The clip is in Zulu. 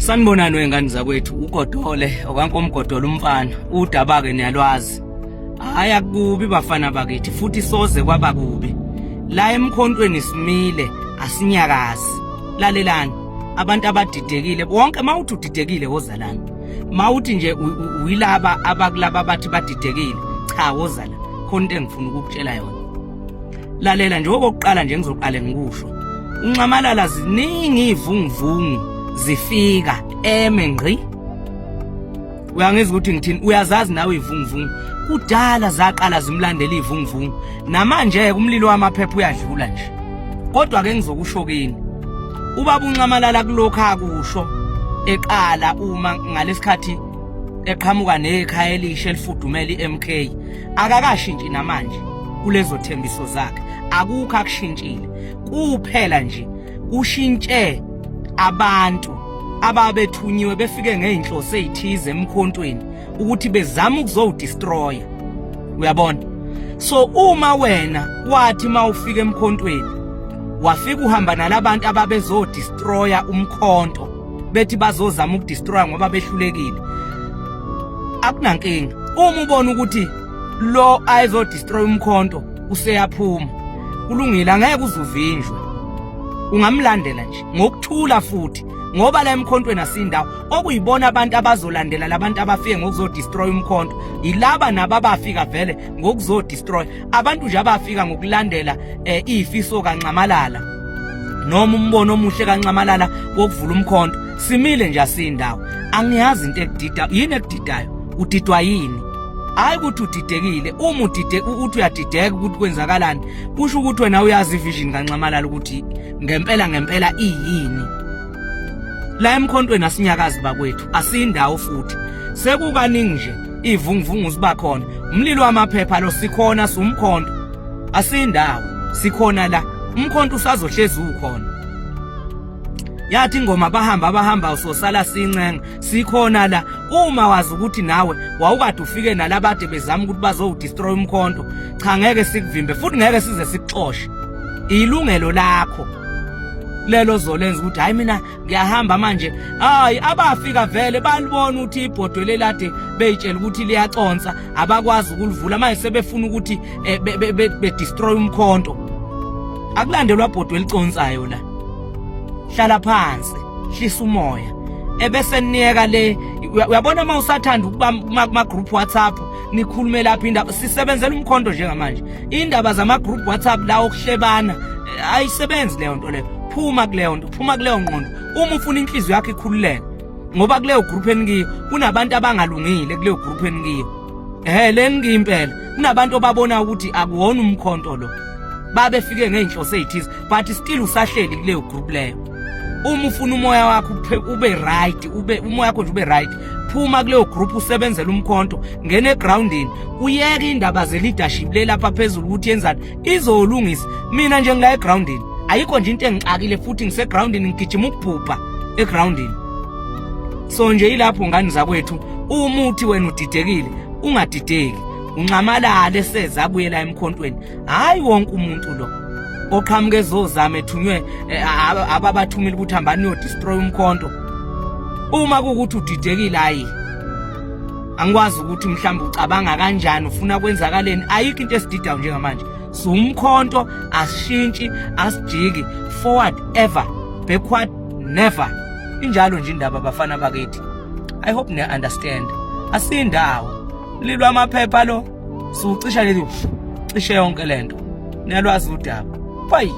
Sanibonani wengane zakwethu, uGodole okankomgodole umfana, udaba-ke niyalwazi. Hhayi, akukubi bafana bakithi, futhi soze kwaba kubi. La emkhontweni simile, asinyakazi. Lalelani, abantu abadidekile bonke, uma uthi udidekile wozalana. Uma uthi nje uyilaba abakulaba abathi badidekile, cha, wozala. Khona into engifuna ukukutshela yona. Lalela nje, okokuqala nje ngizoqale ngikusho, uNxamalala ziningi ivunguvungu zifika eme ngqi. Uyangizwa ukuthi ngithini? Uyazazi nawe ivunguvungu, kudala zaqala zimlandela ivunguvungu, namanje umlilo wamaphepha uyadlula nje. Kodwa ke ngizokusho kini, ubaba uNxamalala kulokhu akusho eqala uma ngalesikhathi eqhamuka nekhaya elisha elifudumela iMK, akakashintshi namanje kulezo thembiso zakhe, akukho akushintshile. Kuphela nje kushintshe abantu ababethunyiwe befike ngey'nhloso ey'thize emkhontweni ukuthi bezama ukuzowudestroya, uyabona? So uma wena wathi uma ufika emkhontweni wafika uhamba nalabantu ababezodestroya umkhonto, bethi bazozama ukudestroya ngoba behlulekile, akunankinga. Uma ubona ukuthi lo ayezodestroy umkhonto useyaphuma, kulungile, angeke uzuvinjwe, ungamlandela nje ngokuthula futhi, ngoba la emkhontweni asindawo okuyibona abantu abazolandela labantu abafike ngokuzodestroy umkhonto. Yilaba nabo abafika vele ngokuzodestroy abantu nje, abafika ngokulandela izifiso kaNxamalala noma umbono omuhle kaNxamalala wokuvula umkhonto. Simile nje, asindawo. Angiyazi into ekudida, yini ekudidayo? Udidwa yini? Hayi, ukuthi udidekile, uma udide uthi uyadideka ukuthi kwenzakalani, kusho ukuthi wena uyazi ivision kaNxamalala ukuthi ngempela ngempela iyini. La emkhontweni asinyakazi bakwethu, asindawo futhi. Sekukaningi nje ivunguvungu ziba khona, umlilo wamaphepha lo. Sikhona, siwumkhonto, asindawo, sikhona la, umkhonto usazohlezi ukhona. Yathi ingoma, bahamba abahamba usosala sincenga. Sikhona la. Uma wazi ukuthi nawe wawukade ufike nalabade bezama ukuthi bazowudestroy umkhonto, cha, ngeke sikuvimbe futhi ngeke size sikuxoshe. Ilungelo lakho lelo zolenza ukuthi hayi, mina ngiyahamba manje. Hayi, abafika vele balibona ukuthi ibhodwe lelade beyitshela ukuthi liyaconsa, abakwazi ukulivula, manje sebefuna ukuthi be destroy umkhonto. Akulandelwa bhodwe eliconsayo la. Hlala phansi, hlisa umoya, ebese niyeka le. Uyabona, uma usathanda ukuba kuma group WhatsApp nikhulume lapha indaba, sisebenzela umkhonto njengamanje. Indaba zama group WhatsApp la okuhlebana ayisebenzi leyo nto leyo. Phuma kuleyo nto, phuma kuleyo ngqondo uma ufuna inhliziyo yakho ikhululeke, ngoba kuleyo group enikiyo kunabantu abangalungile. Kuleyo group enikiyo, le nikiyo impela, kunabantu obabona ukuthi akuwona umkhonto lo, babefike ngey'nhloso ey'thize, but still usahleli kuleyo group leyo. Uma ufuna umoya wakho ube right, ube umoya wakho nje ube right, phuma kuleyo group, usebenzele umkhonto, ngena egroundini, uyeke indaba ze-leadership le lapha phezulu ukuthi yenzani, izolungisa. Mina nje ngila egroundini, ayikho nje into engixakile, futhi ngisegroundini, ngigijima ukubhubha egroundini. So nje ilapho, ngani zakwethu, uma uthi wena udidekile, ungadideki. UNxamalala seza abuyela emkhontweni. Hayi, wonke umuntu lo oqhamuka ezozama ethunywe ababathumile ukuthi hambani niyodestroy umkhonto. Uma kuwukuthi udidekile, hayi, angikwazi ukuthi mhlawumbe ucabanga kanjani, ufuna kwenzakaleni. Ayikho into esididayo njengamanje, siwumkhonto, asishintshi, asijiki. Forward ever, backward never. Injalo nje indaba, bafana bakithi. I hope niya understand. Asindawo, lilwa amaphepha lo, sucisha leli, cishe yonke lento. Niyalwazi udaba. Bye.